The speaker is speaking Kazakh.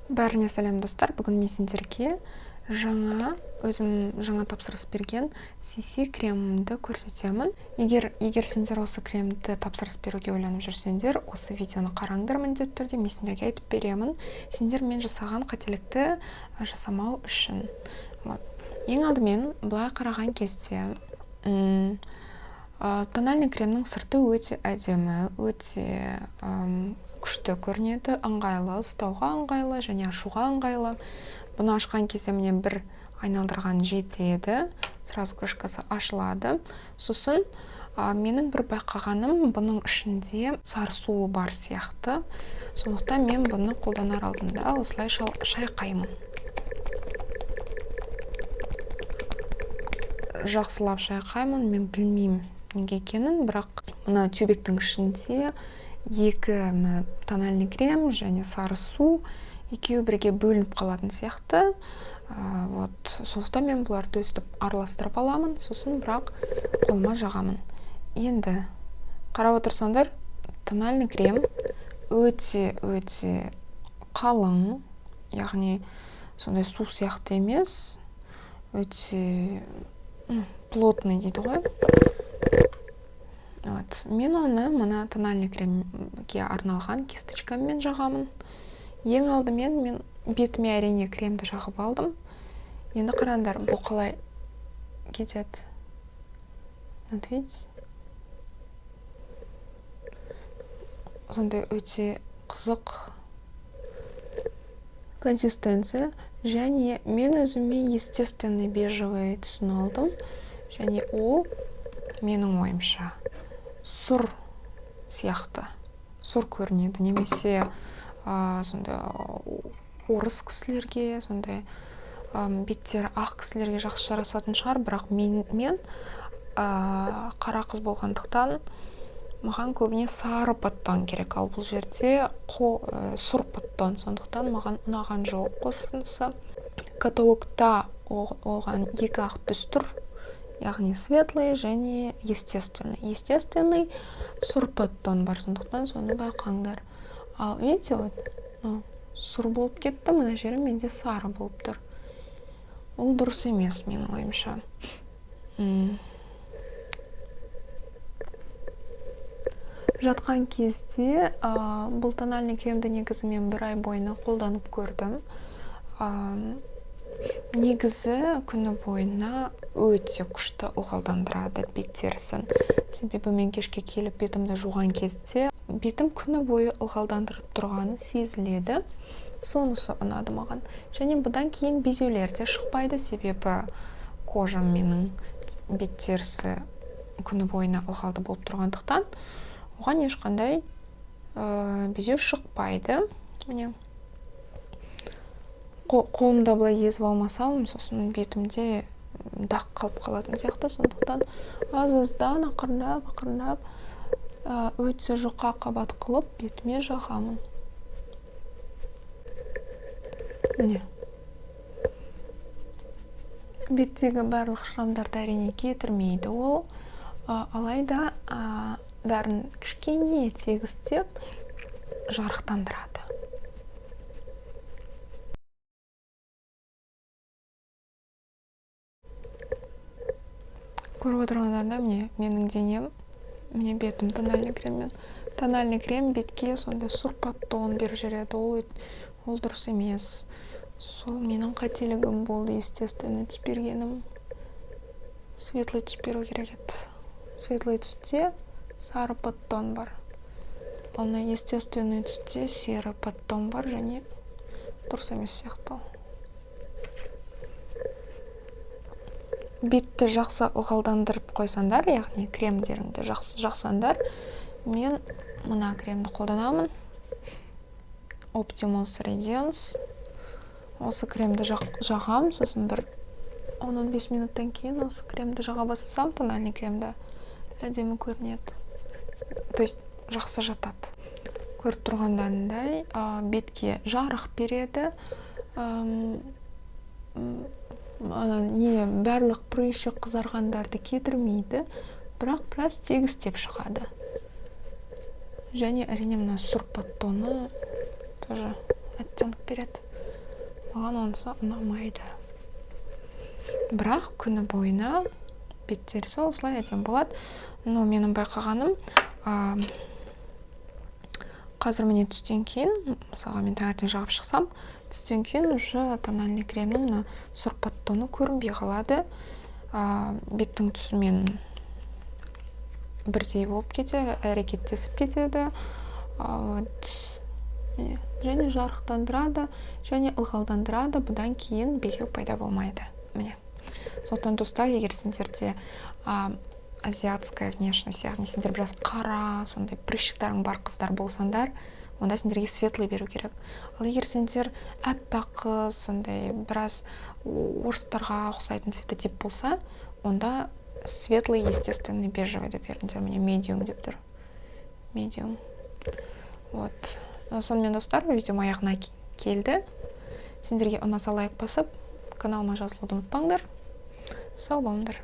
Бәріне сәлем, достар! Бүгін мен сендерге жаңа, өзім жаңа тапсырыс берген CC кремімді көрсетемін. Егер сендер осы кремді тапсырыс беруге ойланып жүрсеңдер, осы видеоны қараңдар міндетті түрде. Мен сендерге айтып беремін, сендер мен жасаған қателікті жасамау үшін. Вот. Ең алдымен, былай қараған кезде тональный кремнің сырты өте әдемі, өте күшті көрінеді, ыңғайлы, ұстауға ыңғайлы және ашуға ыңғайлы. Бұны ашқан кезде, міне, бір айналдырған жетеді, сразу крышкасы ашылады. Сосын менің бір байқағаным, бұның ішінде сары суы бар сияқты. Сондықтан мен бұны қолданар алдында осылай шайқаймын, жақсылап шайқаймын. Мен білмеймін неге екенін, бірақ мына тюбиктің ішінде екі, мына тональный крем және сары су екеуі бірге бөлініп қалатын сияқты. Вот, сондықтан мен бұларды өстіп араластырып аламын, сосын бірақ қолыма жағамын. Енді қарап отырсаңдар, тональный крем өте өте қалың, яғни сондай су сияқты емес, өте плотный дейді ғой. Вот, мен оны мына тональный кремге арналған кисточкаммен жағамын. Ең алдымен мен бетіме, әрине, кремді жағып алдым. Енді қараңдар, бұл қалай кетеді. Вот, видите, сондай өте қызық консистенция. Және мен өзіме естественный бежевый түсін алдым және ол, менің ойымша, сұр сияқты, сұр көрінеді немесе сондай орыс кісілерге, сондай беттері ақ кісілерге жақсы жарасатын шығар. Бірақ мен қара қыз болғандықтан, маған көбіне сары подтон керек, ал бұл жерде сұр подтон, сондықтан маған ұнаған жоқ осынысы. Каталогта оған екі ақ түс тұр, яғни светлый және естественный. Естественный сұр подтон бар, сондықтан соны байқаңдар. Ал видите, вот мынау сұр болып кетті, мына жері менде сары болып тұр. Ол дұрыс емес менің ойымша. Жатқан кезде бұл тональный кремді негізі мен бір ай бойына қолданып көрдім. Негізі күні бойына өте күшті ылғалдандырады бет терісін, себебі мен кешке келіп бетімді жуған кезде бетім күні бойы ылғалдандырып тұрғаны сезіледі. Сонысы ұнады маған. Және бұдан кейін безеулер де шықпайды, себебі кожам, менің бет терісі күні бойына ылғалды болып тұрғандықтан, оған ешқандай безеу шықпайды. Міне, қолымда былай езіп алмасам, сосын бетімде дақ қалып қалатын сияқты. Сондықтан аз аздан, ақырындап ақырындап, өте жұқа қабат қылып бетіме жағамын. Міне, беттегі барлық шрамдарды, әрине, кетірмейді ол, алайда бәрін кішкене тегістеп, жарықтандырады. Көріп отырғандарыңдай, міне, менің денем, міне, бетім тональный креммен. Тональный крем бетке сондай сұр подтон беріп жібереді, ол дұрыс емес. Сол менің қателігім болды, естественно түс бергенім. Светлый түс беру керек еді. Светлый түсте сары подтон бар, ал мына естественный түсте серый подтон бар және дұрыс емес сияқты. Бетті жақсы ылғалдандырып қойсаңдар, яғни кремдеріңді жақсы жақсаңдар, мен мына кремді қолданамын, Optimus Radiance. Осы кремді жағам, сосын бір 10-15 минуттан кейін осы кремді жаға бастасам, тональный кремді, әдемі көрінеді, то есть жақсы жатады. Көріп тұрғандарыңдай, бетке жарық береді. Ана не, барлық прыщик, қызарғандарды кетірмейді, бірақ біраз тегістеп шығады. Және, әрине, мына сұр подтоны тоже оттенок береді. Маған онысы ұнамайды, бірақ күні бойына бет терісі осылай әдемі болады. Но менің байқағаным, қазір, міне, түстен кейін, мысалға, мен таңертең жағып шықсам, түстен кейін уже тональный кремнің мына сұр подтоны көрінбей қалады, беттің түсімен бірдей болып кетеді, әрекеттесіп кетеді. Вот, міне, және жарықтандырады, және ылғалдандырады. Бұдан кейін безеу пайда болмайды, міне. Сондықтан, достар, егер сендерде азиатская внешность, яғни сендер біраз қара, сондай прыщиктарың бар қыздар болсаңдар, онда сендерге светлый беру керек. Ал егер сендер аппақ қыз, сондай біраз орыстарға ұқсайтын цветотип болса, онда светлый, естественный бежевый деп беріңдер. Міне, medium деп тұр, medium. Вот, сонымен, достар, видеом аяғына келді. Сендерге ұнаса, лайк басып, каналыма жазылуды ұмытпаңдар. Сау болыңдар!